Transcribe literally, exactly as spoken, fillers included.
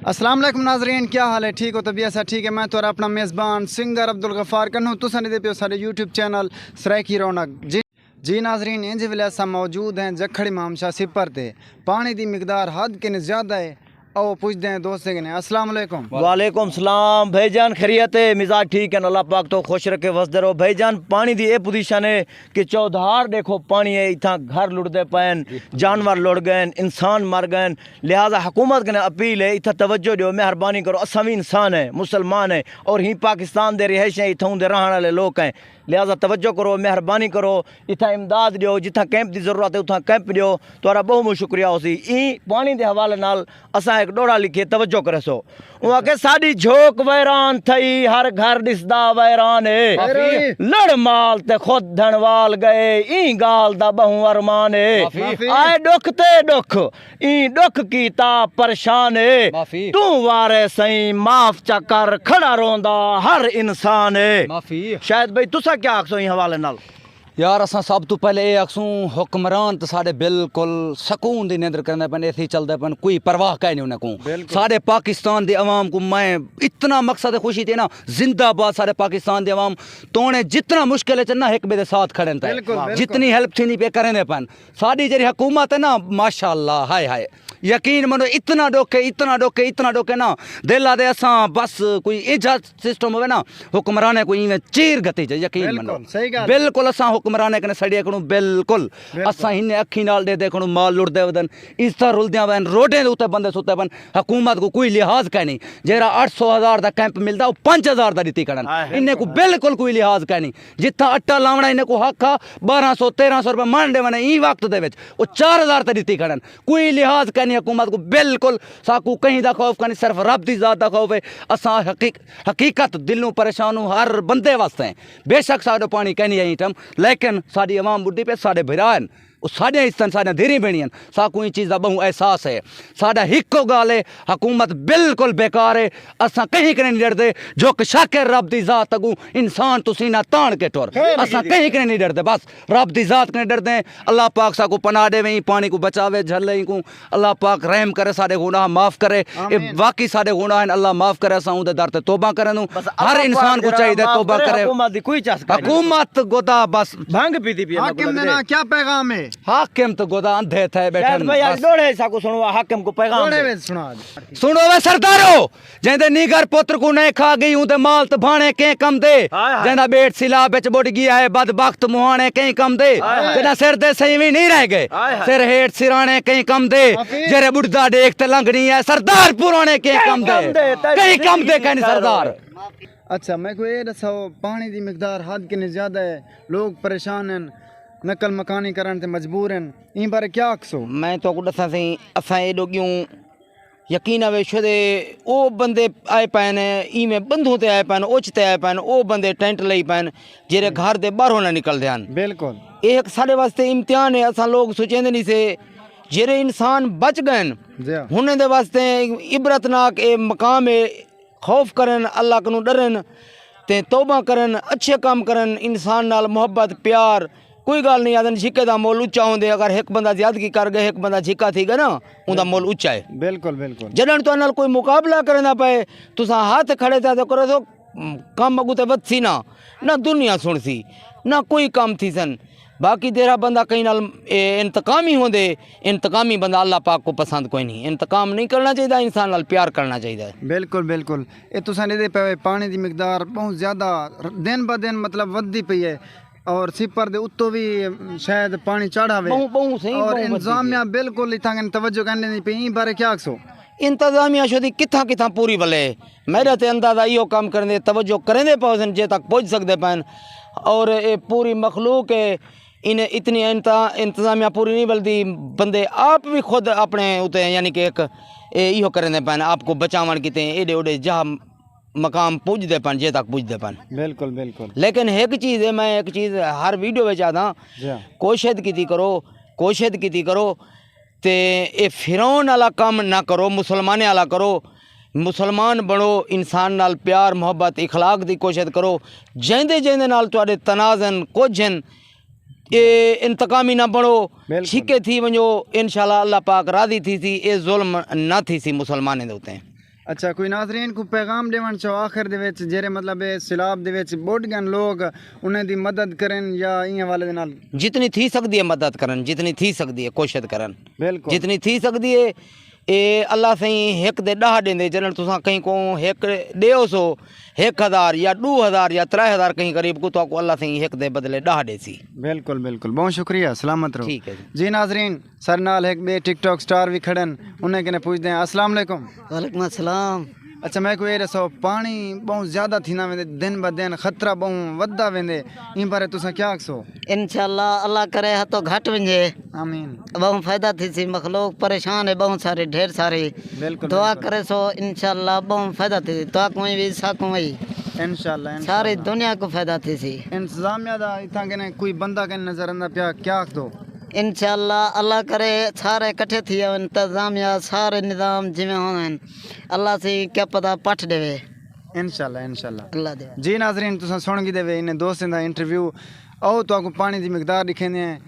السلام علیکم ناظرین، کیا حال ہے؟ ٹھیک ہو؟ طبیعت سا ٹھیک ہے؟ میں تہاݙا اپݨا میزبان سنگر عبدالغفار کنوں تساں ݙیہدے پیو ساݙے یوٹیوب چینل سرائیکی رونق۔ جی، جی ناظرین، انج ویلے اساں موجود ہیں جکھڑ امام شاہ سپر تے۔ پاݨی دی مقدار حد کنیں زیادہ ہے۔ او پچھدے ہیں دوستیں کنے۔ السلام علیکم۔ وعلیکم السلام بھائی جان، خیریت ہے؟ مزاج ٹھیک ہے؟ اللہ پاک تو خوش رکھے، وسدے رہو بھائی جان۔ پاݨی دی اے پوزیشن ہے کہ چودھار ݙیکھو پاݨی ہے، اتھاں گھر لڑدے پئن، جانور لڑ ڳئن، انسان مر ڳئن۔ لہذا حکومت کنے اپیل ہے، اتھاں توجہ ݙیو، مہربانی کرو، اساں وی انسان ہیں، مسلمان ہیں، اور ہی پاکستان دے رہائش ہیں، اتھاؤں دے رہݨ والے لوک ہیں۔ لہذا توجہ کرو، مہربانی کرو، اتھاں امداد ݙیو، جتھاں کیمپ دی ضرورت ہے اتھاں کیمپ ݙیو، تہاݙا ٻہوں ٻہوں شکریہ ہوسی۔ ایں پاݨی دے حوالے نال اساں ہک ݙوہڑا لکھیے، توجہ کریسو۔ اوں آکھے، ساݙی جھوک ویران تھئی، ہر گھر ݙسدا ویران ہے۔ معافی۔ لڑ مال تے خود دھنوال ڳئے، ایں ڳالھ دا ٻہوں ارمان ہے۔ معافی۔ آئے ݙکھ تے ݙکھ، ایں ݙکھ کیتا پریشان ہے۔ معافی۔ توں وارے سئیں معاف چا کر، کھڑا روندا ہر انسان ہے۔ معافی۔ شاہد بھائی، تساں کیا آکھسو ایں حوالے نال؟ یار، اساں سب توں پہلے اے آکھسوں، حکمران تے ساݙے بالکل سکون دی نیندر کریندے پن، اے سی چلدے پن، کوئی پرواہ کائے نہیں انہاں کوں۔ بالکل۔ ساݙے پاکستان دی عوام کوں میں اتنا مقصد خوشی تے نا، زندہ باد ساݙے پاکستان دی عوام۔ توڑے جتنا مشکل ہے چ نا، ہک ٻئے دے ساتھ کھڑن تے۔ بالکل، بالکل۔ جتنی ہیلپ تھیندی پئی کریندے پن۔ ساݙی جیڑھی حکومت ہے نا، ماشاءاللہ، ہائے ہائے، یقین منو، اتنا ݙکھ ہے، اتنا ݙکھ ہے، اتنا ݙکھ ہے نا، دل آہدے اساں بس کوئی ایجھا سسٹم ہووے نا، حکمرانے کوں ایویں چیر گھتی چے، یقین منو۔ بالکل، صحیح ڳالھ۔ بالکل اساں حکمرانے کنے سڑی ہکݨوں، بالکل۔ بالکل۔ اساں ہنے اکھیں نال ݙیہدے ہکݨوں مال لڑدے ودن، عزتاں رلدیاں ون، روڈیں دے اتے بندے ستے پن، حکومت کوں کوئی لحاظ کائنی۔ جیڑھا اٹھ سو ہزار دا کیمپ ملدا، او پنج ہزار دا ݙتی کھڑن۔ ہائے ہائے۔ انہیں کوں بالکل کوئی لحاظ کائنی۔ جتھاں اٹا لاوݨا، انہیں کوں حق ہا، بارہ سو، تیرہ سو روپے من ݙیوݨے ایں وقت دے وچ، او چار ہزار تے ݙتی کھڑن۔ کوئی لحاظ کائنی حکومت کوں، بالکل ساکوں کہیں دا خوف کائنی، صرف رب دی ذات دا خوف ہے۔ اساں حقیق-، حقیقت دلوں پریشان ہوں ہر بندے واسطے۔ بے شک ساݙو پاݨی کائنی ہے ایں ٹائم، لیکن ساݙی عوام ٻڈی پئی، ساݙے بھرا ہن، او ساݙیاں عزتاں ہن، ساݙیاں دھیریں بھیݨیں ہن، ساکوں ایں چیز دا ٻہوں احساس ہے۔ ساݙا ہکو ڳالھ ہے، حکومت بالکل بیکار ہے، اساں کہیں کنے نہیں ݙردے، جھک شاکر رب دی ذات اڳوں، انسان توں سینہ تاݨ کے ٹر، اساں کہیں کنے نہیں ݙردے، بس رب دی ذات کنے ݙردے ہیں۔ اللہ پاک ساکوں پناہ ݙیوے، ایں پاݨی کوں بچاوے، جھلے ایں کوں۔ اللہ پاک رحم کرے، ساݙے گناہ معاف کرے۔ اے آمین۔ واقعی ساݙے گناہ ہن، اللہ معاف کرے، اساں اوندے در تے توبہ کرن۔ بس ہر اللہ انسان پاک کوں جیڑھا چاہیدے معاف توبہ کرے، کرے۔ حکومت دی کوئی چس کائنی۔ حکومت گدا بس۔ بھنگ پیتی پئی ہے، حاکم مطلب دے نال کیا پیغام ہے؟ حاکم تے گدا اندھے تھئے ٻیٹھن۔ شاہد بھائی، اڄ بس۔ ݙوہڑے ساکوں سݨوا، حاکم کوں پیغام ݙوہڑے ݙے۔ وچ سݨا۔ سݨو وے سردارو، جیندے نینگر پتر کوں نئیں کھا ڳئی، اوندے مال تے بھاݨے کیں کم دے؟ ہائے ہائے۔ جیندا ٻیٹ سیلاب وچ ٻݙ ڳیا ہے، بدبخت مہاݨے کہیں کم دے؟ ہائے ہائے۔ جیندا سر دے سئیں وی نہیں رہ ڳئے، ہائے ہائے۔ سر ہیٹھ سراݨے کہیں کم دے؟ معافی۔ جیڑھے ٻݙدا ݙیکھ تے لنگھݨی ہے، سردار پراݨے کہیں کم دے؟ کہیں کم دے، کہیں کم دے، کہیں سردار۔ اچھا، میکوں اے ݙساؤ، پاݨی دی مقدار حد کنیں زیادہ ہے، لوگ پریشان ہن، نقل مکانی کرݨ تے مجبور ہن، ایں بارے کیا آکھسو؟ میں تہاکوں ݙساں سئیں، اساں ایݙو ڳیوں یقین آوے شدے او بندے آئے پئن، ایویں ٻندھوں تے آئے پئن، اوچ تے آئے پئن، او بندے ٹینٹ لئی پئن، جیڑھے گھر دے ٻاہروں نہ نکلدے ہن۔ بالکل۔ اے ہک ساݙے واسطے امتحان ہے، اساں لوگ سوچیندے نہیں سے، جیڑھے انسان بچ ڳئن، جی ہاں۔ انہیں دے واسطے عبرتناک اے مقام ہے، خوف کرن، اللہ کنوں ݙرن، تے توبہ کرن، اچھے کم کرن، انسان نال محبت، پیار، کوئی ڳالھ نہیں، آہدن جھکے دا مول اچا ہوندے، اگر ہک بندہ زیادگی کر ڳئے، ہک بندہ جھکا تھی ڳئے نا، اوندا مول اچا ہے۔ بالکل، بالکل۔ جݙݨ تہاݙے نال کوئی مقابلہ کریندا پئے، تساں ہتھ کھڑے تھیا تے کرو سو، کم اڳوں تے ودھسی نا، نہ دنیا سݨسی، نہ کوئی کم تھیسن۔ باقی جیڑھا بندہ کہیں نال، اے، انتقامی ہوندے، انتقامی بندہ اللہ پاک کوں پسند کوئی نہیں۔ انتقام نہیں کرنا چاہیدا، انسان نال پیار کرنا چاہیدا ہے۔ بالکل، بالکل۔ اے تساں ݙیہدے پئے پاݨی دی مقدار ٻہوں زیادہ دن بہ دن مطلب ودھدی پئی ہے، اور سپر دے اتوں وی شاید پاݨی چڑھ آوے۔ ٻہوں، ٻہوں صحیح، اور ٻہوں ودھدی پئی ہے۔ انتظامیہ بالکل اتھاں کن توجہ کائنی ݙیندی پئی، ایں بارے کیا آکھسو؟ انتظامیہ شدی کتھاں کتھاں پوری ولے، میݙے تے اندازہ ایہو کم کریندے، توجہ کریندے پئے ہوسن جے تک پڄ سڳدے پئن۔ اور اے پوری مخلوق ہے، انہیں اتنی انت-، انتظامیہ پوری نہیں ولدی، بندے آپ وی خود اپݨے اتے یعنی کہ ہک اے ایہو کریندے پئن، آپ کوں بچاوݨ کیتے ایݙے اوݙے جاہ مقام پڄدے پئن، جے تک پڄدے پئن۔ بالکل، بالکل۔ لیکن ہک چیز ہے، میں ہک چیز ہر ویڈیو وچ آہداں، جی ہاں۔ کوشش کیتی کرو، کوشش کیتی کرو، تے اے فرعون والا کم نہ کرو، مسلمانیں والا کرو۔ مسلمان بݨو، انسان نال پیار، محبت، اخلاق دی کوشش کرو۔ جیندے جیندے نال تہاݙے تنازع ہن، کجھ ہن، اے انتقامی نہ بݨو، بالکل۔ چھکے تھی ونڄو، انشاءاللہ اللہ پاک راضی تھیسی، اے ظلم نہ تھیسی مسلمانیں دے اتے۔ اچھا، کوئی ناظرین کو پیغام ݙیوݨ چاہو آخر دے وچ، جیرے مطلب اے سیلاب دے وچ ٻݙ ڳن لوگ، انہیں دی مدد کرن یا ایں حوالے دے نال؟ جتنی تھی سڳدی ہے مدد کرن، جتنی تھی سڳدی ہے کوشش کرن، بالکل۔ جتنی تھی سڳدی ہے۔ اے اللہ سئیں ہک دے ݙاہ ݙیندے، جݙݨ تساں کہیں کوں ہک ݙیو سو، ہک ہزار یا ݙو ہزار یا ترے ہزار کہیں غریب کوں، تہاکوں اللہ سئیں ہک دے بدلے ݙاہ ݙیسی۔ بالکل، بالکل، بہت شکریہ، سلامت رہو۔ ٹھیک ہے جی۔ جی ناظرین، سر نال ہک ٻئے ٹک ٹاک سٹار وی کھڑن، انہیں کنے پوچھدے ہیں۔ السلام علیکم۔ وعلیکم السلام۔ اچھا، میکوں اے ݙسو، پاݨی ٻہوں زیادہ تھیندا ویندے، دن بہ دن خطرہ ٻہوں ودھدا ویندے، ایں بارے تساں کیا آکھسو؟ انشاءاللہ، اللہ کرے ہتھوں گھٹ ونجے۔ آمین۔ ٻہوں فائدہ تھیسی، مخلوق پریشان ہے ٻہوں ساری، ڈھیر ساری۔ بالکل، دعا بالکل۔ کریسو، انشاءاللہ ٻہوں فائدہ تھیسی، تہاکوں وی، ساکوں وی۔ انشاءاللہ، انشاءاللہ۔ ساری دنیا کوں فائدہ تھیسی۔ انتظامیہ دا اتھاں کنے کوئی بندہ کنے نظر آندا پیا، کیا آکھدو؟ انشاءاللہ، اللہ کرے سارے کٹھے تھی آون، انتظامیہ، سارے نظام جویں ہوون، اللہ سئیں کیا پتہ پٹھ ݙیوے۔ انشاءاللہ، انشاءاللہ۔ اللہ دے۔ جی ناظرین، تساں سݨ گھدے وے انہیں دوستیں دا انٹرویو۔ آؤ تہاکوں پاݨی دی مقدار ݙکھیندے ہیں۔